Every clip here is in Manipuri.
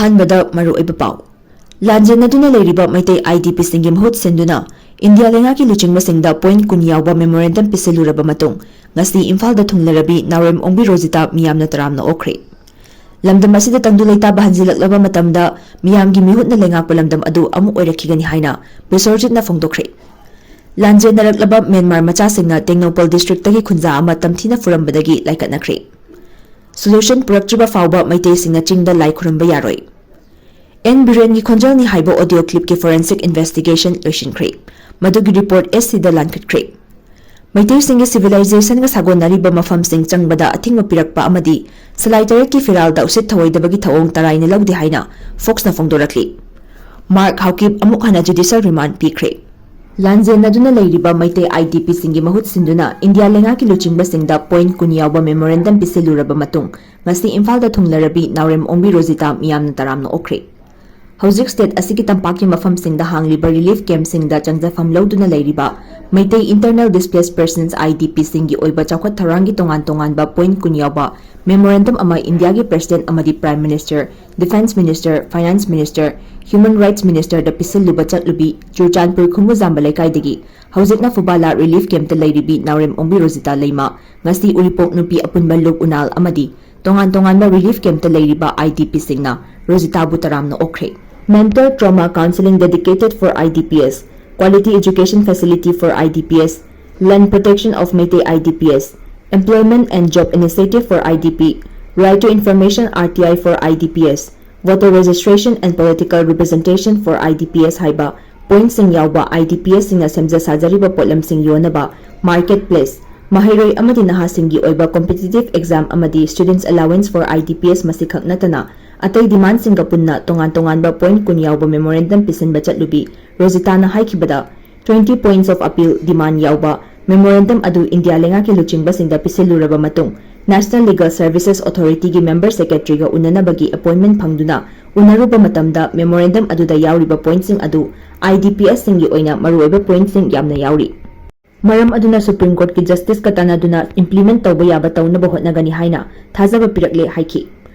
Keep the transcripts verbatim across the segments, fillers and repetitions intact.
ꯑꯍꯥꯟꯕꯗ ꯃꯔꯨꯑꯣꯏꯕ ꯄꯥꯎ꯫ ꯂꯥꯟꯖꯦꯟꯅꯗꯨꯅ ꯂꯩꯔꯤꯕ ꯃꯩꯇꯩ IDPꯁꯤꯡꯒꯤ ꯃꯍꯨꯠ ꯁꯤꯟꯗꯨꯅ ꯏꯟꯗꯤꯌꯥ ꯂꯩꯉꯥꯛꯀꯤ ꯂꯨꯆꯤꯡꯕꯁꯤꯡꯗ point ꯀꯨꯟ ꯌꯥꯎꯕ memorandum ꯄꯤꯁꯤꯜꯂꯨꯔꯕ ꯃꯇꯨꯡ, ꯉꯁꯤ ꯏꯝꯐꯥꯜꯗ ꯊꯨꯡꯂꯔꯕꯤ ꯅꯥꯎꯔꯦꯝ ꯑꯣꯡꯕꯤ ꯔꯣꯖꯤꯇꯥ ꯃꯤꯌꯥꯝꯅ ꯇꯔꯥꯝꯅ ꯑꯣꯛꯈ꯭ꯔꯦ꯫ ꯂꯝꯗꯝ ꯑꯁꯤꯗ ꯇꯪꯗꯨ ꯂꯩꯇꯥꯕ ꯍꯟꯖꯤꯜꯂꯛꯂꯕ ꯃꯇꯝꯗ ꯃꯤꯌꯥꯝꯒꯤ ꯃꯤꯍꯨꯠꯅ ꯂꯩꯉꯥꯛꯄ ꯂꯝꯗꯝ ꯑꯗꯨ ꯑꯃꯨꯛ ꯑꯣꯏꯔꯛꯈꯤꯒꯅꯤ ꯍꯥꯏꯅ ꯕꯤꯁ꯭ꯋꯔꯖꯤꯠꯅ ꯐꯣꯡꯗꯣꯛꯈ꯭ꯔꯦ꯫ ꯂꯥꯟꯖꯦꯟꯅꯔꯛꯂꯕ ꯃ꯭ꯌꯥꯟꯃꯥꯔ ꯃꯆꯥꯁꯤꯡꯅ ꯇꯦꯡꯅꯧꯄꯜ districtꯇꯒꯤ ꯈꯨꯟꯖꯥ ꯑꯃ ꯇꯝꯊꯤꯅ ꯐꯨꯔꯝꯕꯗꯒꯤ ꯂꯥꯏꯀꯠꯅꯈ꯭ꯔꯦ꯫ Solution ꯄꯨꯔꯛꯇ꯭ꯔꯤꯕ ꯐꯥꯎꯕ ꯃꯩꯇꯩꯁꯤꯡꯅ ꯆꯤꯡꯗ ꯂꯥꯏ ꯈꯨꯔꯨꯝꯕ ꯌꯥꯔꯣꯏ꯫ ꯑꯦꯟ ꯕꯤꯔꯦꯟꯒꯤ ꯈꯣꯟꯖꯦꯜꯅꯤ ꯍꯥꯏꯕ audio clipꯀꯤ forensic investigation ꯂꯣꯏꯁꯤꯟꯈ꯭ꯔꯦ꯫ ꯃꯗꯨꯒꯤ report SCꯗ ꯂꯥꯟꯈꯠꯈ꯭ꯔꯦ꯫ ꯃꯩꯇꯩꯁꯤꯡꯒꯤ civilizationꯒ ꯁꯥꯒꯣꯟꯅꯔꯤꯕ ꯃꯐꯝꯁꯤꯡ ꯆꯪꯕꯗ ꯑꯊꯤꯡꯕ ꯄꯤꯔꯛꯄ ꯑꯃꯗꯤ ꯁꯂꯥꯏ ꯇꯔꯦꯠꯀꯤ ꯐꯤꯔꯥꯜꯗ ꯎꯁꯤꯠ ꯊꯑꯣꯏꯗꯕꯒꯤ ꯊꯧꯑꯣꯡ ꯇꯔꯥꯏꯅ ꯂꯧꯗꯦ ꯍꯥꯏꯅ ꯐꯣꯛꯁꯅ ꯐꯣꯡꯗꯣꯔꯛꯂꯤ꯫ ꯃꯥꯔꯛ ꯍꯥꯎꯀꯤꯞ ꯑꯃꯨꯛ ꯍꯟꯅ judicial remand ꯄꯤꯈ꯭ꯔꯦ꯫ ꯂꯥꯟꯖꯦꯟꯅꯗꯨꯅ ꯂꯩꯔꯤꯕ ꯃꯩꯇꯩ IDPꯁꯤꯡꯒꯤ ꯃꯍꯨꯠ ꯁꯤꯟꯗꯨꯅ ꯏꯟꯗꯤꯌꯥ ꯂꯩꯉꯥꯛꯀꯤ ꯂꯨꯆꯤꯡꯕꯁꯤꯡꯗ point ꯀꯨꯟ ꯌꯥꯎꯕ memorandum ꯄꯤꯁꯤꯜꯂꯨꯔꯕ ꯃꯇꯨꯡ, ꯉꯁꯤ ꯏꯝꯐꯥꯜꯗ ꯊꯨꯡꯂꯔꯕꯤ ꯅꯥꯎꯔꯦꯝ ꯑꯣꯡꯕꯤ ꯔꯣꯖꯤꯇꯥ ꯃꯤꯌꯥꯝꯅ ꯇꯔꯥꯝꯅ ꯑꯣꯛꯈ꯭ꯔꯦ꯫ ꯍꯧꯖꯤꯛ state ꯑꯁꯤꯒꯤ ꯇꯝꯄꯥꯛꯀꯤ ꯃꯐꯝꯁꯤꯡꯗ ꯍꯥꯡꯂꯤꯕ relief campꯁꯤꯡꯗ ꯆꯪꯖꯐꯝ ꯂꯧꯗꯨꯅ ꯂꯩꯔꯤꯕ ꯃꯩꯇꯩ Internal Displaced Persons IDPꯁꯤꯡꯒꯤ ꯑꯣꯏꯕ ꯆꯥꯎꯈꯠ ꯊꯧꯔꯥꯡꯒꯤ ꯇꯣꯉꯥꯟ ꯇꯣꯉꯥꯟꯕ point ꯀꯨꯟ ꯌꯥꯎꯕ memorandum ꯑꯃ ꯏꯟꯗꯤꯌꯥꯒꯤ President ꯑꯃꯗꯤ Prime Minister, Defence Minister, Finance Minister, Human Rights Ministerꯗ ꯄꯤꯁꯤꯜꯂꯨꯕ ꯆꯠꯂꯨꯕꯤ Churachandpur ꯈꯨꯝꯕꯨꯖꯥꯝꯕ ꯂꯩꯀꯥꯏꯗꯒꯤ ꯍꯧꯖꯤꯛꯅ ꯐꯨꯕꯥꯂꯥ relief campꯇ ꯂꯩꯔꯤꯕꯤ ꯅꯥꯎꯔꯦꯝ ꯑꯣꯡꯕꯤ ꯔꯣꯖꯤꯇꯥ ꯂꯩꯃ, ꯉꯁꯤ ꯎꯔꯤꯄꯣꯛ ꯅꯨꯄꯤ ꯑꯄꯨꯟꯕ ꯂꯨꯞ ꯎꯅꯥꯜ ꯑꯃꯗꯤ ꯇꯣꯉꯥꯟ ꯇꯣꯉꯥꯟꯕ relief campꯇ ꯂꯩꯔꯤꯕ IDPꯁꯤꯡꯅ ꯔꯣꯖꯤꯇꯥꯕꯨ ꯇꯔꯥꯝꯅ ꯑꯣꯛꯈ꯭ꯔꯦ꯫ Mental trauma counselling dedicated for IDPs, quality education facility for IDPs, land protection of Meitei IDPs, employment and job initiative for IDP, right to information RTI for IDPs, voter registration and political representation for IDPs ꯍꯥꯏꯕ pointꯁꯤꯡ ꯌꯥꯎꯕ IDPsꯁꯤꯡꯅ ꯁꯦꯝꯖ ꯁꯥꯖꯔꯤꯕ ꯄꯣꯠꯂꯝꯁꯤꯡ ꯌꯣꯟꯅꯕ market place, ꯃꯍꯩꯔꯣꯏ ꯑꯃꯗꯤ ꯅꯍꯥꯁꯤꯡꯒꯤ ꯑꯣꯏꯕ competitive exam ꯑꯃꯗꯤ students allowance for IDPs ꯃꯁꯤꯈꯛ ꯅꯠꯇꯅ ꯑꯇꯩ demandꯁꯤꯡꯒ ꯄꯨꯟꯅ ꯇꯣꯉꯥꯟ ꯇꯣꯉꯥꯟꯕ point ꯀꯨꯟ ꯌꯥꯎꯕ memorandum ꯄꯤꯁꯤꯟꯕ ꯆꯠꯂꯨꯕꯤ ꯔꯣꯖꯤꯇꯥꯅ ꯍꯥꯏꯈꯤꯕꯗ, twenty points of appeal demand ꯌꯥꯎꯕ memorandum ꯑꯗꯨ ꯏꯟꯗꯤꯌꯥ ꯂꯩꯉꯥꯛꯀꯤ ꯂꯨꯆꯤꯡꯕꯁꯤꯡꯗ ꯄꯤꯁꯤꯜꯂꯨꯔꯕ ꯃꯇꯨꯡ, National Legal Services Authorityꯒꯤ member secretaryꯒ ꯎꯅꯅꯕꯒꯤ appointment ꯐꯪꯗꯨꯅ ꯎꯅꯔꯨꯕ ꯃꯇꯝꯗ memorandum ꯑꯗꯨꯗ ꯌꯥꯎꯔꯤꯕ pointꯁꯤꯡ ꯑꯗꯨ IDPsꯁꯤꯡꯒꯤ ꯑꯣꯏꯅ ꯃꯔꯨꯑꯣꯏꯕ pointꯁꯤꯡ ꯌꯥꯝꯅ ꯌꯥꯎꯔꯤ꯫ ꯃꯔꯝ ꯑꯗꯨꯅ Supreme Courtꯀꯤ justiceꯀ ꯇꯥꯟꯅꯗꯨꯅ implement ꯇꯧꯕ ꯌꯥꯕ ꯇꯧꯅꯕ ꯍꯣꯠꯅꯒꯅꯤ ꯍꯥꯏꯅ ꯊꯥꯖꯕ ꯄꯤꯔꯛꯂꯦ ꯍꯥꯏꯈꯤ꯫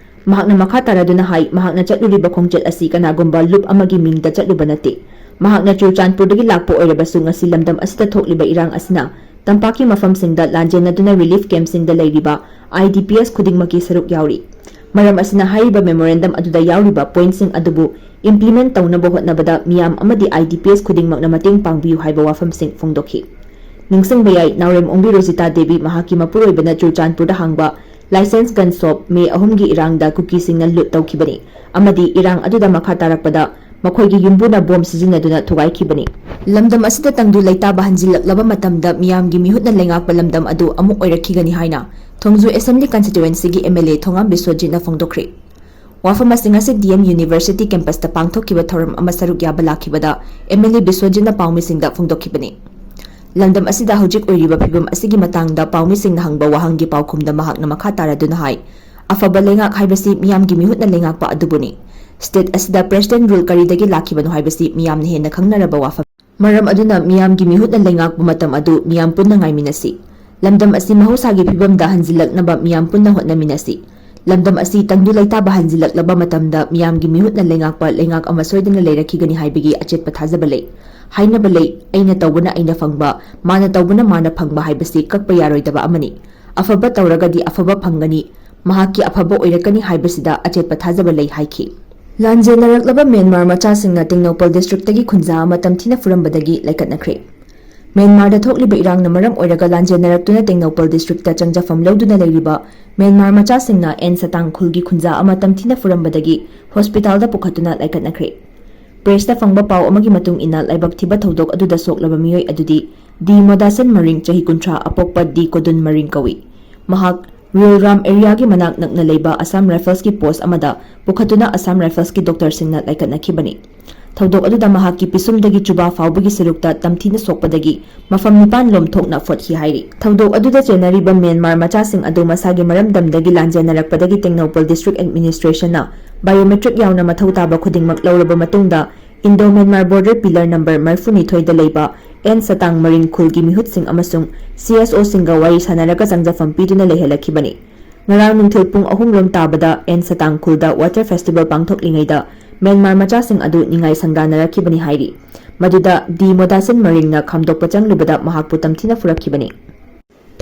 ꯃꯍꯥꯛꯅ ꯃꯈꯥ ꯇꯥꯔꯗꯨꯅ ꯍꯥꯏ, ꯃꯍꯥꯛꯅ ꯆꯠꯂꯨꯔꯤꯕ ꯈꯣꯡꯆꯠ ꯑꯁꯤ ꯀꯅꯥꯒꯨꯝꯕ ꯂꯨꯞ ꯑꯃꯒꯤ ꯃꯤꯡꯗ ꯆꯠꯂꯨꯕ ꯅꯠꯇꯦ꯫ ꯃꯍꯥꯛꯅ ꯆꯨꯔꯆꯥꯟꯄꯨꯔꯗꯒꯤ ꯂꯥꯛꯄ ꯑꯣꯏꯔꯕꯁꯨ ꯉꯁꯤ ꯂꯝꯗꯝ ꯑꯁꯤꯗ ꯊꯣꯛꯂꯤꯕ ꯏꯔꯥꯡ ꯑꯁꯤꯅ ꯇꯝꯄꯥꯛꯀꯤ ꯃꯐꯝꯁꯤꯡꯗ ꯂꯥꯟꯖꯦꯟꯅꯗꯨꯅ ꯔꯤꯂꯤꯐ ꯀꯦꯝꯞꯁꯤꯡꯗ ꯂꯩꯔꯤꯕ ꯑꯥꯏ ꯗꯤ ꯄꯤ ꯑꯦꯁ ꯈꯨꯗꯤꯡꯃꯛꯀꯤ ꯁꯔꯨꯛ ꯌꯥꯎꯔꯤ꯫ ꯃꯔꯝ ꯑꯁꯤꯅ ꯍꯥꯏꯔꯤꯕ ꯃꯦꯃꯣꯔꯦꯟꯗꯝ ꯑꯗꯨꯗ ꯌꯥꯎꯔꯤꯕ ꯄꯣꯏꯟꯠꯁꯤꯡ ꯑꯗꯨꯕꯨ ꯏꯝꯄ꯭ꯂꯤꯃꯦꯟꯠ ꯇꯧꯅꯕ ꯍꯣꯠꯅꯕꯗ ꯃꯤꯌꯥꯝ ꯑꯃꯗꯤ ꯑꯥꯏ ꯗꯤ ꯄꯤ ꯑꯦꯁ ꯈꯨꯗꯤꯡꯃꯛꯅ ꯃꯇꯦꯡ ꯄꯥꯡꯕꯤꯌꯨ ꯍꯥꯏꯕ ꯋꯥꯐꯝꯁꯤꯡ ꯐꯣꯡꯗꯣꯛꯈꯤ꯫ ꯅꯤꯡꯁꯤꯡꯕ ꯌꯥꯏ, ꯅꯥꯎꯔꯦꯝ ꯑꯣꯡꯕꯤ ꯔꯣꯖꯤꯇꯥ ꯗꯦꯕꯤ ꯃꯍꯥꯛꯀꯤ ꯃꯄꯨꯔꯣꯏꯕꯅ ꯆꯨꯔꯆꯥꯟꯄꯨꯔꯗ ꯍꯥꯡꯕ ꯂꯥꯏꯁꯦꯟꯁ ꯒꯟ ꯁꯣꯞ ꯃꯦ ꯑꯍꯨꯝꯒꯤ ꯏꯔꯥꯡꯗ ꯀꯨꯀꯤꯁꯤꯡꯅ ꯂꯨꯠ ꯇꯧꯈꯤꯕꯅꯤ ꯑꯃꯗꯤ ꯏꯔꯥꯡ ꯑꯗꯨꯗ ꯃꯈꯥ ꯇꯥꯔꯛꯄꯗ ꯃꯈꯣꯏꯒꯤ ꯌꯨꯝꯕꯨꯅ ꯕꯣꯝ ꯁꯤꯖꯤꯟꯅꯗꯨꯅ ꯊꯨꯒꯥꯏꯈꯤꯕꯅꯤ꯫ ꯂꯝꯗꯝ ꯑꯁꯤꯗ ꯇꯪꯗꯨ ꯂꯩꯇꯥꯕ ꯍꯟꯖꯤꯜꯂꯛꯂꯕ ꯃꯇꯝꯗ ꯃꯤꯌꯥꯝꯒꯤ ꯃꯤꯍꯨꯠꯅ ꯂꯩꯉꯥꯛꯄ ꯂꯝꯗꯝ ꯑꯗꯨ ꯑꯃꯨꯛ ꯑꯣꯏꯔꯛꯈꯤꯒꯅꯤ ꯍꯥꯏꯅ ꯊꯣꯡꯖꯨ ꯑꯦꯁꯦꯝꯕ꯭ꯂꯤ ꯀꯟꯁꯇꯤꯇ꯭ꯋꯦꯟꯁꯤꯒꯤ ꯑꯦꯝ ꯑꯦꯜ ꯑꯦ ꯊꯣꯉꯥꯝ ꯕꯤꯁ꯭ꯋꯖꯤꯠꯅ ꯐꯣꯡꯗꯣꯛꯈ꯭ꯔꯦ꯫ ꯋꯥꯐꯝ ꯑꯁꯤꯡ ꯑꯁꯤ ꯗꯤ ꯑꯦꯝ ꯌꯨꯅꯤꯚꯔꯁꯤꯇꯤ ꯀꯦꯝꯄꯁꯇ ꯄꯥꯡꯊꯣꯛꯈꯤꯕ ꯊꯧꯔꯝ ꯑꯃ ꯁꯔꯨꯛ ꯌꯥꯕ ꯂꯥꯛꯈꯤꯕꯗ ꯑꯦꯝ ꯑꯦꯜ ꯑꯦ ꯕꯤꯁ꯭ꯋꯖꯤꯠꯅ ꯄꯥꯎꯃꯤꯁꯤꯡꯗ ꯐꯣꯡꯗꯣꯛꯈꯤꯕꯅꯤ꯫ ꯂꯝꯗꯝ ꯑꯁꯤꯗ ꯍꯧꯖꯤꯛ ꯑꯣꯏꯔꯤꯕ ꯐꯤꯕꯝ ꯑꯁꯤꯒꯤ ꯃꯇꯥꯡꯗ ꯄꯥꯎꯃꯤꯁꯤꯡꯅ ꯍꯪꯕ ꯋꯥꯍꯪꯒꯤ ꯄꯥꯎꯈꯨꯝꯗ ꯃꯍꯥꯛꯅ ꯃꯈꯥ ꯇꯥꯔꯗꯨꯅ ꯍꯥꯏ, ꯑꯐꯕ ꯂꯩꯉꯥꯛ ꯍꯥꯏꯕꯁꯤ ꯃꯤꯌꯥꯝꯒꯤ ꯃꯤꯍꯨꯠꯅ ꯂꯩꯉꯥꯛꯄ ꯑꯗꯨꯕꯨꯅꯤ꯫ ꯁ꯭ꯇꯦꯠ ꯑꯁꯤꯗ ꯄ꯭ꯔꯦꯁꯤꯗꯦꯟꯠ ꯔꯨꯜ ꯀꯔꯤꯗꯒꯤ ꯂꯥꯛꯈꯤꯕꯅꯣ ꯍꯥꯏꯕꯁꯤ ꯃꯤꯌꯥꯝꯅ ꯍꯦꯟꯅ ꯈꯪꯅꯔꯕ ꯋꯥꯐꯝ꯫ ꯃꯔꯝ ꯑꯗꯨꯅ ꯃꯤꯌꯥꯝꯒꯤ ꯃꯤꯍꯨꯠꯅ ꯂꯩꯉꯥꯛꯄ ꯃꯇꯝ ꯑꯗꯨ ꯃꯤꯌꯥꯝ ꯄꯨꯟꯅ ꯉꯥꯏꯃꯤꯟꯅꯁꯤ꯫ ꯂꯝꯗꯝ ꯑꯁꯤ ꯃꯍꯧꯁꯥꯒꯤ ꯐꯤꯕꯝꯗ ꯍꯟꯖꯤꯜꯂꯛꯅꯕ ꯃꯤꯌꯥꯝ ꯄꯨꯟꯅ ꯍꯣꯠꯅꯃꯤꯟꯅꯁꯤ꯫ ꯂꯝꯗꯝ ꯑꯁꯤ ꯇꯪꯗꯨ ꯂꯩꯇꯥꯕ ꯍꯟꯖꯤꯜꯂꯛꯂꯕ ꯃꯇꯝꯗ ꯃꯤꯌꯥꯝꯒꯤ ꯃꯤꯍꯨꯠꯅ ꯂꯩꯉꯥꯛꯄ ꯂꯩꯉꯥꯛ ꯑꯃ ꯁꯣꯏꯗꯅ ꯂꯩꯔꯛꯈꯤꯒꯅꯤ ꯍꯥꯏꯕꯒꯤ ꯑꯆꯦꯠꯄ ꯊꯥꯖꯕ ꯂꯩ꯫ ꯍꯥꯏꯅꯕ ꯂꯩ, "ꯑꯩꯅ ꯇꯧꯕꯅ ꯑꯩꯅ ꯐꯪꯕ, ꯃꯥꯅ ꯇꯧꯕꯅ ꯃꯥꯅ ꯐꯪꯕ" ꯍꯥꯏꯕꯁꯤ ꯀꯛꯄ ꯌꯥꯔꯣꯏꯗꯕ ꯑꯃꯅꯤ꯫ ꯑꯐꯕ ꯇꯧꯔꯒꯗꯤ ꯑꯐꯕ ꯐꯪꯒꯅꯤ, ꯃꯍꯥꯛꯀꯤ ꯑꯐꯕ ꯑꯣꯏꯔꯛꯀꯅꯤ ꯍꯥꯏꯕꯁꯤꯗ ꯑꯆꯦꯠꯄ ꯊꯥꯖꯕ ꯂꯩ ꯍꯥꯏꯈꯤ꯫ ꯂꯥꯟꯖꯦꯟꯅꯔꯛꯂꯕ ꯃ꯭ꯌꯥꯟꯃꯥꯔ ꯃꯆꯥꯁꯤꯡꯅ ꯇꯦꯡꯅꯧꯄꯜ ꯗꯤꯁꯇ꯭ꯔꯤꯛꯇꯒꯤ ꯈꯨꯟꯖꯥ ꯑꯃ ꯇꯝꯊꯤꯅ ꯐꯨꯔꯝꯕꯗꯒꯤ ꯂꯥꯏꯀꯠꯅꯈ꯭ꯔꯦ꯫ ꯃ꯭ꯌꯥꯟꯃꯥꯔꯗ ꯊꯣꯛꯂꯤꯕ ꯏꯔꯥꯡꯅ ꯃꯔꯝ ꯑꯣꯏꯔꯒ ꯂꯥꯟꯖꯦꯟꯅꯔꯛꯇꯨꯅ ꯇꯦꯡꯅꯧꯄꯜ ꯗꯤꯁꯇ꯭ꯔꯤꯛꯇ ꯆꯪꯖꯐꯝ ꯂꯧꯗꯨꯅ ꯂꯩꯔꯤꯕ ꯃ꯭ꯌꯥꯟꯃꯥꯔ ꯃꯆꯥꯁꯤꯡꯅ ꯑꯦꯟ ꯁꯇꯥꯡ ꯈꯨꯜꯒꯤ ꯈꯨꯟꯖꯥ ꯑꯃ ꯇꯝꯊꯤꯅ ꯐꯨꯔꯝꯕꯗꯒꯤ ꯍꯣꯁꯄꯤꯇꯥꯜꯗ ꯄꯨꯈꯠꯇꯨꯅ ꯂꯥꯏꯀꯠꯅꯈ꯭ꯔꯦ꯫ ꯄ꯭ꯔꯦꯁꯇ ꯐꯪꯕ ꯄꯥꯎ ꯑꯃꯒꯤ ꯃꯇꯨꯡ ꯏꯟꯅ, ꯂꯥꯏꯕꯛ ꯊꯤꯕ ꯊꯧꯗꯣꯛ ꯑꯗꯨꯗ ꯁꯣꯛꯂꯕ ꯃꯤꯑꯣꯏ ꯑꯗꯨꯗꯤ ꯗꯤ ꯃꯣꯗꯥꯁꯟ ꯃꯔꯤꯡ, ꯆꯍꯤ ꯀꯨꯟꯊ꯭ꯔꯥ, ꯑꯄꯣꯛꯄ ꯗꯤ ꯀꯣꯗꯨꯟ ꯃꯔꯤꯡ ꯀꯧꯏ꯫ ꯃꯍꯥꯛ ꯔꯤꯜꯔꯥꯝ ꯑꯦꯔꯤꯌꯥꯒꯤ ꯃꯅꯥꯛ ꯅꯛꯅ ꯂꯩꯕ ꯑꯁꯥꯝ ꯔꯥꯏꯐꯜꯁꯀꯤ ꯄꯣꯁ ꯑꯃꯗ ꯄꯨꯈꯠꯇꯨꯅ ꯑꯁꯥꯝ ꯔꯥꯏꯐꯜꯁꯀꯤ ꯗꯣꯛꯇꯔꯁꯤꯡꯅ ꯂꯥꯏꯀꯠꯅꯈꯤꯕꯅꯤ꯫ ꯊꯧꯗꯣꯛ ꯑꯗꯨꯗ ꯃꯍꯥꯛꯀꯤ ꯄꯤꯁꯨꯝꯗꯒꯤ ꯆꯨꯕꯥ ꯐꯥꯎꯕꯒꯤ ꯁꯔꯨꯛꯇ ꯇꯝꯊꯤꯅ ꯁꯣꯛꯄꯗꯒꯤ ꯃꯐꯝ ꯅꯤꯄꯥꯟ ꯂꯣꯝ ꯊꯣꯛꯅ ꯐꯣꯠꯈꯤ ꯍꯥꯏꯔꯤ꯫ ꯊꯧꯗꯣꯛ ꯑꯗꯨꯗ ꯆꯦꯟꯅꯔꯤꯕ ꯃ꯭ꯌꯥꯟꯃꯥꯔ ꯃꯆꯥꯁꯤꯡ ꯑꯗꯨ ꯃꯁꯥꯒꯤ ꯃꯔꯝꯗꯝꯗꯒꯤ ꯂꯥꯟꯖꯦꯟꯅꯔꯛꯄꯗꯒꯤ ꯇꯦꯡꯅꯧꯄꯜ ꯗꯤꯁꯇ꯭ꯔꯤꯛ ꯑꯦꯗꯃꯤꯅꯤꯁꯇ꯭ꯔꯦꯁꯟꯅ ꯕꯥꯏꯑꯣꯃꯦꯇ꯭ꯔꯤꯛ ꯌꯥꯎꯅ ꯃꯊꯧ ꯇꯥꯕ ꯈꯨꯗꯤꯡꯃꯛ ꯂꯧꯔꯕ ꯃꯇꯨꯡꯗ, Indo Myanmar border pillar number ꯃꯔꯤꯐꯨꯅꯤꯊꯣꯏꯗ ꯂꯩꯕ ꯑꯦꯟ ꯁꯇꯥꯡ ꯃꯔꯤꯡ ꯈꯨꯜꯒꯤ ꯃꯤꯍꯨꯠꯁꯤꯡ ꯑꯃꯁꯨꯡ ꯁꯤ ꯑꯦꯁ ꯑꯣꯁꯤꯡꯒ ꯋꯥꯔꯤ ꯁꯥꯟꯅꯔꯒ ꯆꯪꯖꯐꯝ ꯄꯤꯗꯨꯅ ꯂꯩꯍꯜꯂꯛꯈꯤꯕꯅꯤ꯫ ꯉꯔꯥꯡ ꯅꯨꯡꯊꯤꯜ ꯄꯨꯡ ꯑꯍꯨꯝ ꯂꯣꯝ ꯇꯥꯕꯗ ꯑꯦꯟ ꯁꯇꯥꯡ ꯈꯨꯜꯗ water festival ꯄꯥꯡꯊꯣꯛꯂꯤꯉꯩꯗ ꯃ꯭ꯌꯥꯟꯃꯥꯔ ꯃꯆꯥꯁꯤꯡ ꯑꯗꯨ ꯅꯤꯡꯉꯥꯏ ꯁꯪꯗꯥꯅꯔꯛꯈꯤꯕꯅꯤ ꯍꯥꯏꯔꯤ꯫ ꯃꯗꯨꯗ ꯗꯤ ꯃꯣꯗꯥꯁꯟ ꯃꯔꯤꯡꯅ ꯈꯥꯝꯗꯣꯛꯄ ꯆꯪꯂꯨꯕꯗ ꯃꯍꯥꯛꯄꯨ ꯇꯝꯊꯤꯅ ꯐꯨꯔꯛꯈꯤꯕꯅꯤ꯫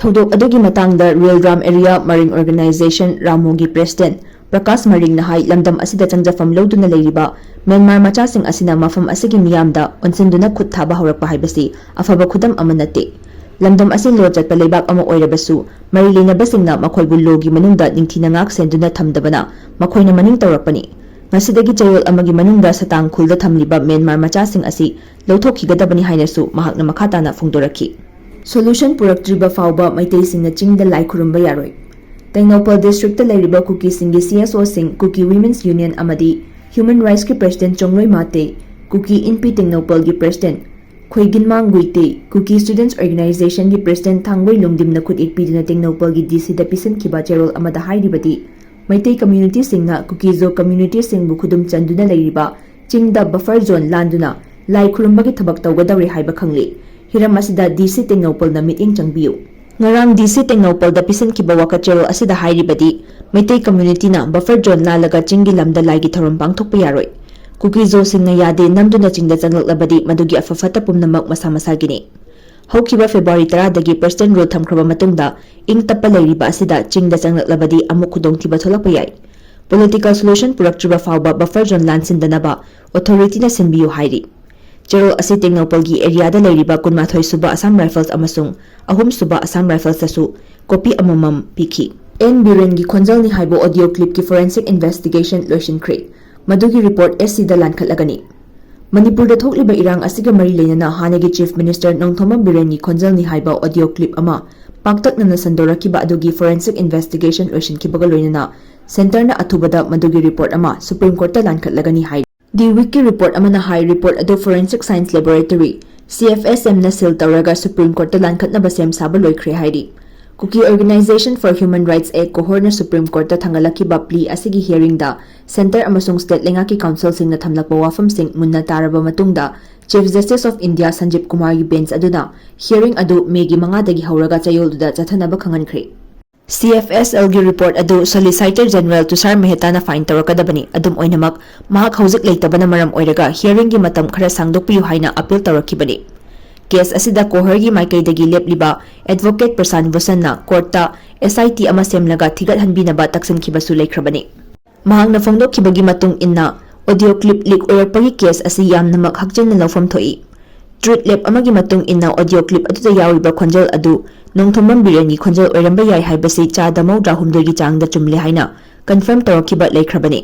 ꯊꯧꯗꯣꯛ ꯑꯗꯨꯒꯤ ꯃꯇꯥꯡꯗ Real Ram Area Maring Organization ꯔꯥꯃꯣꯒꯤ president Prakash ꯃꯔꯤꯡꯅ ꯍꯥꯏ, ꯂꯝꯗꯝ ꯑꯁꯤꯗ ꯆꯪꯖꯐꯝ ꯂꯧꯗꯨꯅ ꯂꯩꯔꯤꯕ ꯃ꯭ꯌꯥꯟꯃꯥꯔ ꯃꯆꯥꯁꯤꯡ ꯑꯁꯤꯅ ꯃꯐꯝ ꯑꯁꯤꯒꯤ ꯃꯤꯌꯥꯝꯗ ꯑꯣꯟꯁꯤꯟꯗꯨꯅ ꯈꯨꯠ ꯊꯥꯕ ꯍꯧꯔꯛꯄ ꯍꯥꯏꯕꯁꯤ ꯑꯐꯕ ꯈꯨꯗꯝ ꯑꯃ ꯅꯠꯇꯦ꯫ ꯂꯝꯗꯝ ꯑꯁꯤ law ꯆꯠꯄ ꯂꯩꯕꯥꯛ ꯑꯃ ꯑꯣꯏꯔꯕꯁꯨ, ꯃꯔꯤ ꯂꯩꯅꯕꯁꯤꯡꯅ ꯃꯈꯣꯏꯕꯨ lawꯒꯤ ꯃꯅꯨꯡꯗ ꯅꯤꯡꯊꯤꯅ ꯉꯥꯛ ꯁꯦꯟꯗꯨꯅ ꯊꯝꯗꯕꯅ ꯃꯈꯣꯏꯅ ꯃꯅꯤꯡ ꯇꯧꯔꯛꯄꯅꯤ꯫ ꯉꯁꯤꯗꯒꯤ ꯆꯌꯣꯜ ꯑꯃꯒꯤ ꯃꯅꯨꯡꯗ ꯁꯇꯥꯡ ꯈꯨꯜꯗ ꯊꯝꯂꯤꯕ ꯃ꯭ꯌꯥꯟꯃꯥꯔ ꯃꯆꯥꯁꯤꯡ ꯑꯁꯤ ꯂꯧꯊꯣꯛꯈꯤꯒꯗꯕꯅꯤ ꯍꯥꯏꯅꯁꯨ ꯃꯍꯥꯛꯅ ꯃꯈꯥ ꯇꯥꯅ ꯐꯣꯡꯗꯣꯔꯛꯈꯤ꯫ Solution ꯄꯨꯔꯛꯇ꯭ꯔꯤꯕ ꯐꯥꯎꯕ ꯃꯩꯇꯩꯁꯤꯡꯅ ꯆꯤꯡꯗ ꯂꯥꯏ ꯈꯨꯔꯨꯝꯕ ꯌꯥꯔꯣꯏ꯫ ꯇꯦꯡꯅꯧꯄꯜ districtꯇ ꯂꯩꯔꯤꯕ ꯀꯨꯀꯤꯁꯤꯡꯒꯤ C S Oꯁꯤꯡ, Kuki Women's Union ꯑꯃꯗꯤ Human Rightsꯀꯤ president ꯆꯣꯡꯂꯣꯏ ꯃꯥꯇꯦ, ꯀꯨꯀꯤ ꯏꯟꯄꯤ ꯇꯦꯡꯅꯧꯄꯜꯒꯤ president ꯈꯣꯏꯒꯤꯟꯃꯥꯡ ꯒꯨꯏꯇꯦ, Kuki Students Organizationꯒꯤ president ꯊꯥꯡꯕꯩ ꯂꯨꯡꯗꯤꯝꯅ ꯈꯨꯠꯌꯦꯛ ꯄꯤꯗꯨꯅ ꯇꯦꯡꯅꯧꯄꯜꯒꯤ DCꯗ ꯄꯤꯁꯤꯟꯈꯤꯕ ꯆꯦꯔꯣꯜ ꯑꯃꯗ ꯍꯥꯏꯔꯤꯕꯗꯤ, ꯃꯩꯇꯩ communityꯁꯤꯡꯅ ꯀꯨꯀꯤꯖꯣ communityꯁꯤꯡꯕꯨ ꯈꯨꯗꯨꯝ ꯆꯟꯗꯨꯅ ꯂꯩꯔꯤꯕ ꯆꯤꯡꯗ buffer zone ꯂꯥꯟꯗꯨꯅ ꯂꯥꯏ ꯈꯨꯔꯨꯝꯕꯒꯤ ꯊꯕꯛ ꯇꯧꯒꯗꯧꯔꯦ ꯍꯥꯏꯕ ꯈꯪꯂꯦ꯫ ꯍꯤꯔꯝ ꯑꯁꯤꯗ DC ꯇꯦꯡꯅꯧꯄꯜꯅ ꯃꯤꯠꯌꯦꯡ ꯆꯪꯕꯤꯌꯨ꯫ ꯉꯔꯥꯡ DC ꯇꯦꯡꯅꯧꯄꯜꯗ ꯄꯤꯁꯤꯟꯈꯤꯕ ꯋꯥꯀꯠꯆꯦꯔꯣꯜ ꯑꯁꯤꯗ ꯍꯥꯏꯔꯤꯕꯗꯤ, ꯃꯩꯇꯩ communityꯅ buffer zone ꯂꯥꯜꯂꯒ ꯆꯤꯡꯒꯤ ꯂꯝꯗ ꯂꯥꯏꯒꯤ ꯊꯧꯔꯝ ꯄꯥꯡꯊꯣꯛꯄ ꯌꯥꯔꯣꯏ꯫ ꯀꯨꯀꯤꯖꯣꯁꯤꯡꯅ ꯌꯥꯗꯦ ꯅꯝꯗꯨꯅ ꯆꯤꯡꯗ ꯆꯪꯂꯛꯂꯕꯗꯤ ꯃꯗꯨꯒꯤ ꯑꯐ ꯐꯠꯇ ꯄꯨꯝꯅꯃꯛ ꯃꯁꯥ ꯃꯁꯥꯒꯤꯅꯤ꯫ ꯍꯧꯈꯤꯕ February ꯇꯔꯥꯗꯒꯤ president rule ꯊꯝꯈ꯭ꯔꯕ ꯃꯇꯨꯡꯗ ꯏꯪ ꯇꯞꯄ ꯂꯩꯔꯤꯕ ꯑꯁꯤꯗ ꯆꯤꯡꯗ ꯆꯪꯂꯛꯂꯕꯗꯤ ꯑꯃꯨꯛ ꯈꯨꯗꯣꯡꯊꯤꯕ ꯊꯣꯛꯂꯛꯄ ꯌꯥꯏ꯫ Political solution ꯄꯨꯔꯛꯇ꯭ꯔꯤꯕ ꯐꯥꯎꯕ buffer zone ꯂꯥꯟꯁꯤꯟꯗꯅꯕ authorityꯅ ꯁꯤꯟꯕꯤꯌꯨ ꯍꯥꯏꯔꯤ꯫ ꯆꯦꯔꯣꯜ ꯑꯁꯤ ꯇꯦꯡꯅꯧꯄꯜꯒꯤ areaꯗ ꯂꯩꯔꯤꯕ ꯀꯨꯟꯃꯥꯊꯣꯏ ꯁꯨꯕ Assam Rifles ꯑꯃꯁꯨꯡ ꯑꯍꯨꯝ ꯁꯨꯕ Assam Riflesꯇꯁꯨ copy ꯑꯃꯃꯝ ꯄꯤꯈꯤ꯫ ꯑꯦꯟ ꯕꯤꯔꯦꯟꯒꯤ ꯈꯣꯟꯖꯦꯜꯅꯤ ꯍꯥꯏꯕ audio clipꯀꯤ forensic investigation ꯂꯣꯏꯁꯤꯟꯈ꯭ꯔꯦ꯫ ꯃꯗꯨꯒꯤ report SCꯗ ꯂꯥꯟꯈꯠꯂꯒꯅꯤ꯫ ꯃꯅꯤꯄꯨꯔꯗ ꯊꯣꯛꯂꯤꯕ ꯏꯔꯥꯡ ꯑꯁꯤꯒ ꯃꯔꯤ ꯂꯩꯅꯅ ꯍꯥꯟꯅꯒꯤ Chief Minister ꯅꯣꯡꯊꯣꯝꯕꯝ ꯕꯤꯔꯦꯟꯒꯤ ꯈꯣꯟꯖꯦꯜꯅꯤ ꯍꯥꯏꯕ audio clip ꯑꯃ ꯄꯥꯛꯇꯛꯅꯅ ꯁꯟꯗꯣꯔꯛꯈꯤꯕ ꯑꯗꯨꯒꯤ forensic investigation ꯂꯣꯏꯁꯤꯟꯈꯤꯕꯒ ꯂꯣꯏꯅꯅ centreꯅ ꯑꯊꯨꯕꯗ ꯃꯗꯨꯒꯤ report ꯑꯃ Supreme Courtꯇ ꯂꯥꯟꯈꯠꯂꯒꯅꯤ ꯍꯥꯏꯔꯤ꯫ The Weekꯀꯤ report ꯑꯃꯅ ꯍꯥꯏ, report ꯑꯗꯨ forensic science laboratory, CFSMꯅ seal ꯇꯧꯔꯒ Supreme Courtꯇ ꯂꯥꯟꯈꯠꯅꯕ ꯁꯦꯝ ꯁꯥꯕ ꯂꯣꯏꯈ꯭ꯔꯦ ꯍꯥꯏꯔꯤ꯫ Kuki Organization for Human Rights A ꯀꯣꯍꯣꯔꯅ Supreme Courtꯇ ꯊꯥꯡꯒꯠꯂꯛꯈꯤꯕ plea ꯑꯁꯤꯒꯤ hearingꯗ centre ꯑꯃꯁꯨꯡ state ꯂꯩꯉꯥꯛꯀꯤ councilꯁꯤꯡꯅ ꯊꯝꯂꯛꯄ ꯋꯥꯐꯝꯁꯤꯡ ꯃꯨꯟꯅ ꯇꯥꯔꯕ ꯃꯇꯨꯡꯗ Chief Justice of India ꯁꯟꯖꯤꯕ ꯀꯨꯃꯥꯔꯒꯤ bench ꯑꯗꯨꯅ hearing ꯑꯗꯨ Mayꯒꯤ ꯃꯉꯥꯗꯒꯤ ꯍꯧꯔꯒ ꯆꯌꯣꯜꯗꯨꯗ ꯆꯠꯊꯅꯕ ꯈꯪꯍꯟꯈ꯭ꯔꯦ꯫ CFSLꯒꯤ report ꯑꯗꯨ Solicitor General ꯇꯨꯁꯥꯔ ꯃꯦꯍꯇꯥꯅ fine ꯇꯧꯔꯛꯀꯗꯕꯅꯤ꯫ ꯑꯗꯨꯝ ꯑꯣꯏꯅꯃꯛ, ꯃꯍꯥꯛ ꯍꯧꯖꯤꯛ ꯂꯩꯇꯕꯅ ꯃꯔꯝ ꯑꯣꯏꯔꯒ hearingꯒꯤ ꯃꯇꯝ ꯈꯔ ꯁꯥꯡꯗꯣꯛꯄꯤꯌꯨ ꯍꯥꯏꯅ appeal ꯇꯧꯔꯛꯈꯤꯕꯅꯤ꯫ Case ꯑꯁꯤꯗ ꯀꯣꯍꯔꯒꯤ ꯃꯥꯏꯀꯩꯗꯒꯤ ꯂꯦꯞꯂꯤꯕ advocate ꯄ꯭ꯔꯁꯥꯟ ꯚꯨꯁꯟꯅ courtꯇ SIT ꯑꯃ ꯁꯦꯝꯂꯒ ꯊꯤꯒꯠꯍꯟꯕꯤꯅꯕ ꯇꯛꯁꯤꯟꯈꯤꯕꯁꯨ ꯂꯩꯈ꯭ꯔꯕꯅꯤ꯫ ꯃꯍꯥꯛꯅ ꯐꯣꯡꯗꯣꯛꯈꯤꯕꯒꯤ ꯃꯇꯨꯡ ꯏꯟꯅ, audio clip leak ꯑꯣꯏꯔꯛꯄꯒꯤ case ꯑꯁꯤ ꯌꯥꯝꯅꯃꯛ ꯍꯛꯆꯤꯟꯅ ꯂꯧꯐꯝ ꯊꯣꯛꯏ꯫ Truth Lab ꯑꯃꯒꯤ ꯃꯇꯨꯡ ꯏꯟꯅ, audio clip ꯑꯗꯨꯗ ꯌꯥꯎꯔꯤꯕ ꯈꯣꯟꯖꯦꯜ ꯑꯗꯨ ꯅꯣꯡꯊꯣꯝꯕꯝ ꯕꯤꯔꯦꯟꯒꯤ ꯈꯣꯟꯖꯦꯜ ꯑꯣꯏꯔꯝꯕ ꯌꯥꯏ ꯍꯥꯏꯕꯁꯤ ꯆꯥꯗ ꯃꯧꯗ꯭ꯔꯥ ꯍꯨꯝꯗꯣꯏꯒꯤ ꯆꯥꯡꯗ ꯆꯨꯝꯂꯦ ꯍꯥꯏꯅ confirm ꯇꯧꯔꯛꯈꯤꯕ ꯂꯩꯈ꯭ꯔꯕꯅꯤ꯫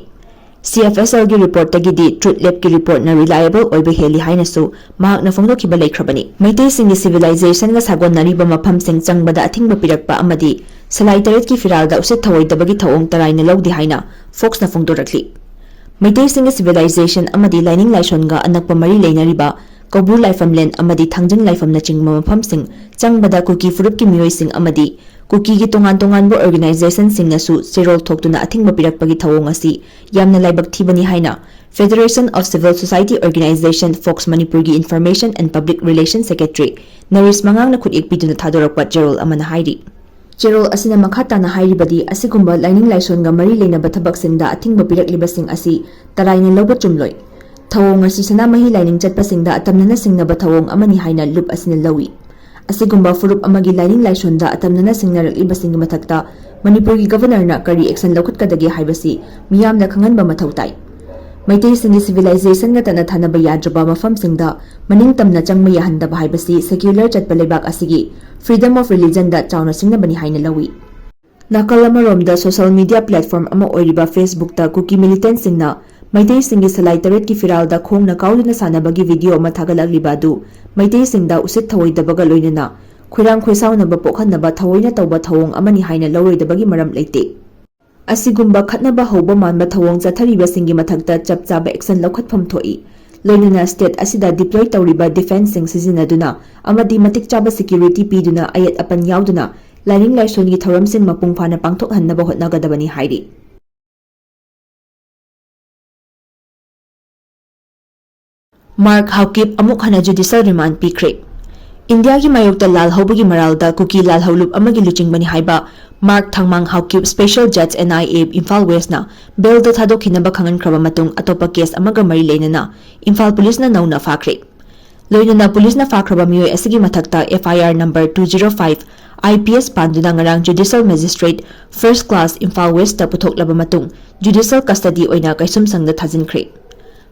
CFSLꯒꯤ reportꯇꯒꯤꯗꯤ Truth Labꯀꯤ reportꯅ reliable ꯑꯣꯏꯕ ꯍꯦꯜꯂꯤ ꯍꯥꯏꯅꯁꯨ ꯃꯍꯥꯛꯅ ꯐꯣꯡꯗꯣꯛꯈꯤꯕ ꯂꯩꯈ꯭ꯔꯕꯅꯤ꯫ ꯃꯩꯇꯩꯁꯤꯡꯒꯤ civilizationꯒ ꯁꯥꯒꯣꯟꯅꯔꯤꯕ ꯃꯐꯝꯁꯤꯡ ꯆꯪꯕꯗ ꯑꯊꯤꯡꯕ ꯄꯤꯔꯛꯄ ꯑꯃꯗꯤ ꯁꯂꯥꯏ ꯇꯔꯦꯠꯀꯤ ꯐꯤꯔꯥꯜꯗ ꯎꯁꯤꯠ ꯊꯑꯣꯏꯗꯕꯒꯤ ꯊꯧꯑꯣꯡ ꯇꯔꯥꯏꯅ ꯂꯧꯗꯦ ꯍꯥꯏꯅ Foxꯅ ꯐꯣꯡꯗꯣꯔꯛꯂꯤ꯫ ꯃꯩꯇꯩꯁꯤꯡꯒꯤ civilization ꯑꯃꯗꯤ ꯂꯥꯏꯅꯤꯡ ꯂꯥꯏꯁꯣꯟꯒ ꯑꯅꯛꯄ ꯃꯔꯤ ꯂꯩꯅꯔꯤꯕ ꯀꯧꯕ꯭ꯔꯨ ꯂꯥꯏꯐꯝꯂꯦꯟ ꯑꯃꯗꯤ ꯊꯥꯡꯖꯤꯡ ꯂꯥꯏꯐꯝꯅꯆꯤꯡꯕ ꯃꯐꯝꯁꯤꯡ ꯆꯪꯕꯗ ꯀꯨꯀꯤ ꯐꯨꯔꯨꯞꯀꯤ ꯃꯤꯑꯣꯏꯁꯤꯡ ꯑꯃꯗꯤ ꯀꯨꯀꯤꯒꯤ ꯇꯣꯉꯥꯟ ꯇꯣꯉꯥꯟꯕ organizationꯁꯤꯡꯅꯁꯨ ꯆꯦꯔꯣꯜ ꯊꯣꯛꯇꯨꯅ ꯑꯊꯤꯡꯕ ꯄꯤꯔꯛꯄꯒꯤ ꯊꯧꯑꯣꯡ ꯑꯁꯤ ꯌꯥꯝꯅ ꯂꯥꯏꯕꯛ ꯊꯤꯕꯅꯤ ꯍꯥꯏꯅ Federation of Civil Society Organization, Fox ꯃꯅꯤꯄꯨꯔꯒꯤ Information and Public Relation Secretary ꯅꯔꯤꯁ ꯃꯉꯥꯡꯅ ꯈꯨꯠꯌꯦꯛ ꯄꯤꯗꯨꯅ ꯊꯥꯗꯣꯔꯛꯄ ꯆꯦꯔꯣꯜ ꯑꯃꯅ ꯍꯥꯏꯔꯤ꯫ ꯆꯦꯔꯣꯜ ꯑꯁꯤꯅ ꯃꯈꯥ ꯇꯥꯅ ꯍꯥꯏꯔꯤꯕꯗꯤ, ꯑꯁꯤꯒꯨꯝꯕ ꯂꯥꯏꯅꯤꯡ ꯂꯥꯏꯁꯣꯟꯒ ꯃꯔꯤ ꯂꯩꯅꯕ ꯊꯕꯛꯁꯤꯡꯗ ꯑꯊꯤꯡꯕ ꯄꯤꯔꯛꯂꯤꯕꯁꯤꯡ ꯑꯁꯤ ꯇꯔꯥꯏꯅ ꯂꯧꯕ ꯆꯨꯝꯂꯣꯏ꯫ ꯊꯧꯑꯣꯡ ꯑꯁꯤ ꯁꯅꯥꯃꯍꯤ ꯂꯥꯏꯅꯤꯡ ꯆꯠꯄꯁꯤꯡꯗ ꯑꯇꯝꯅꯅ ꯁꯤꯡꯅꯕ ꯊꯧꯑꯣꯡ ꯑꯃꯅꯤ ꯍꯥꯏꯅ ꯂꯨꯞ ꯑꯁꯤꯅ ꯂꯧꯏ꯫ ꯑꯁꯤꯒꯨꯝꯕ ꯐꯨꯔꯨꯞ ꯑꯃꯒꯤ ꯂꯥꯏꯅꯤꯡ ꯂꯥꯏꯁꯣꯟꯗ ꯑꯇꯝꯅꯅ ꯁꯤꯡꯅꯔꯛꯂꯤꯕꯁꯤꯡꯒꯤ ꯃꯊꯛꯇ ꯃꯅꯤꯄꯨꯔꯒꯤ Governorꯅ ꯀꯔꯤ action ꯂꯧꯈꯠꯀꯗꯒꯦ ꯍꯥꯏꯕꯁꯤ ꯃꯤꯌꯥꯝꯅ ꯈꯪꯍꯟꯕ ꯃꯊꯧ ꯇꯥꯏ꯫ ꯃꯩꯇꯩꯁꯤꯡꯒꯤ civilizationꯒ ꯇꯠꯅ ꯊꯥꯅꯕ ꯌꯥꯗ꯭ꯔꯕ ꯃꯐꯝꯁꯤꯡꯗ ꯃꯅꯤꯡ ꯇꯝꯅ ꯆꯪꯕ ꯌꯥꯍꯟꯗꯕ ꯍꯥꯏꯕꯁꯤ secular ꯆꯠꯄ ꯂꯩꯕꯥꯛ ꯑꯁꯤꯒꯤ freedom of religionꯗ ꯆꯥꯎꯅ ꯁꯤꯡꯅꯕꯅꯤ ꯍꯥꯏꯅ ꯂꯧꯏ꯫ ꯅꯥꯀꯜ ꯑꯃꯔꯣꯝꯗ, social media platform ꯑꯃ ꯑꯣꯏꯔꯤꯕ Facebookꯇ ꯀꯨꯀꯤ militantꯁꯤꯡꯅ ꯃꯩꯇꯩꯁꯤꯡꯒꯤ ꯁꯂꯥꯏ ꯇꯔꯦꯠꯀꯤ ꯐꯤꯔꯥꯜꯗ ꯈꯣꯡꯅ ꯀꯥꯎꯗꯨꯅ ꯁꯥꯟꯅꯕꯒꯤ video ꯑꯃ ꯊꯥꯒꯠꯂꯛꯂꯤꯕ ꯑꯗꯨ ꯃꯩꯇꯩꯁꯤꯡꯗ ꯎꯁꯤꯠ ꯊꯑꯣꯏꯗꯕꯒ ꯂꯣꯏꯅꯅ ꯈꯣꯏꯔꯥꯡ ꯈꯣꯏꯁꯥꯎꯅꯕ ꯄꯣꯛꯍꯟꯅꯕ ꯊꯑꯣꯏꯅ ꯇꯧꯕ ꯊꯧꯑꯣꯡ ꯑꯃꯅꯤ ꯍꯥꯏꯅ ꯂꯧꯔꯣꯏꯗꯕꯒꯤ ꯃꯔꯝ ꯂꯩꯇꯦ꯫ ꯑꯁꯤꯒꯨꯝꯕ ꯈꯠꯅꯕ ꯍꯧꯕ ꯃꯥꯟꯕ ꯊꯧꯑꯣꯡ ꯆꯠꯊꯔꯤꯕꯁꯤꯡꯒꯤ ꯃꯊꯛꯇ ꯆꯞ ꯆꯥꯕ action ꯂꯧꯈꯠꯐꯝ ꯊꯣꯛꯏ꯫ ꯂꯣꯏꯅꯅ state ꯑꯁꯤꯗ deploy ꯇꯧꯔꯤꯕ defenceꯁꯤꯡ ꯁꯤꯖꯤꯟꯅꯗꯨꯅ ꯑꯃꯗꯤ ꯃꯇꯤꯛ ꯆꯥꯕ security ꯄꯤꯗꯨꯅ ꯑꯌꯦꯠ ꯑꯄꯟ ꯌꯥꯎꯗꯅ ꯂꯥꯏꯅꯤꯡ ꯂꯥꯏꯁꯣꯟꯒꯤ ꯊꯧꯔꯝꯁꯤꯡ ꯃꯄꯨꯡ ꯐꯥꯅ ꯄꯥꯡꯊꯣꯛꯍꯟꯅꯕ ꯍꯣꯠꯅꯒꯗꯕꯅꯤ ꯍꯥꯏꯔꯤ꯫ ꯃꯥꯔꯛ ꯍꯥꯎꯀꯤꯞ ꯑꯃꯨꯛ ꯍꯟꯅ judicial remand ꯄꯤꯈ꯭ꯔꯦ꯫ ꯏꯟꯗꯤꯌꯥꯒꯤ ꯃꯥꯌꯣꯛꯇ ꯂꯥꯜ ꯍꯧꯕꯒꯤ ꯃꯔꯥꯜꯗ ꯀꯨꯀꯤ ꯂꯥꯜꯍꯧꯂꯨꯞ ꯑꯃꯒꯤ ꯂꯨꯆꯤꯡꯕꯅꯤ ꯍꯥꯏꯕ ꯃꯥꯔꯛ ꯊꯥꯡꯃꯥꯡ Haokip Special Judge N I A Imphal ꯋꯦꯁꯅ ꯕꯦꯜꯗ ꯊꯥꯗꯣꯛꯈꯤꯅꯕ ꯈꯪꯍꯟꯈ꯭ꯔꯕ ꯃꯇꯨꯡ ꯑꯇꯣꯞꯄ ꯀꯦꯁ ꯑꯃꯒ ꯃꯔꯤ ꯂꯩꯅꯅ ꯏꯝꯐꯥꯜ ꯄꯨꯂꯤꯁꯅ ꯅꯧꯅ ꯐꯥꯈ꯭ꯔꯦ꯫ ꯂꯣꯏꯅꯅ ꯄꯨꯂꯤꯁꯅ ꯐꯥꯈ꯭ꯔꯕ ꯃꯤꯑꯣꯏ ꯑꯁꯤꯒꯤ ꯃꯊꯛꯇ F I R number two zero five I P S ꯄꯥꯟꯗꯨꯅ ꯉꯔꯥꯡ Judicial Magistrate First Class Imphal ꯋꯦꯁꯇ ꯄꯨꯊꯣꯛꯂꯕ ꯃꯇꯨꯡ Judicial Custody ꯑꯣꯏꯅ ꯀꯩꯁꯨꯝꯁꯪꯗ ꯊꯥꯖꯤꯟꯈ꯭ꯔꯦ꯫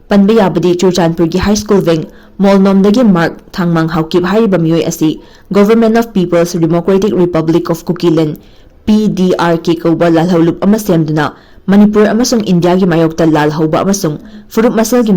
ꯄꯟꯕ ꯌꯥꯕꯗꯤ ꯆꯨꯔꯆꯥꯟꯄꯨꯔꯒꯤ ꯍꯥꯏ ꯁ꯭ꯀꯨꯜ ꯋꯤꯡ ꯃꯣꯜꯅꯣꯝꯗꯒꯤ ꯃꯥꯔꯛ ꯊꯥꯡꯃꯥꯡ ꯍꯥꯎꯀꯤꯞ ꯍꯥꯏꯔꯤꯕ ꯃꯤꯑꯣꯏ ꯑꯁꯤ Government of People's Democratic Republic of Kukiland P D R K ꯀꯧꯕ ꯂꯥꯜꯍꯧꯂꯨꯞ ꯑꯃ ꯁꯦꯝꯗꯨꯅ ꯃꯅꯤꯄꯨꯔ ꯑꯃꯁꯨꯡ ꯏꯟꯗꯤꯌꯥꯒꯤ ꯃꯥꯌꯣꯛꯇ ꯂꯥꯜ ꯍꯧꯕ ꯑꯃꯁꯨꯡ ꯐꯨꯔꯨꯞ ꯃꯁꯦꯜꯒꯤ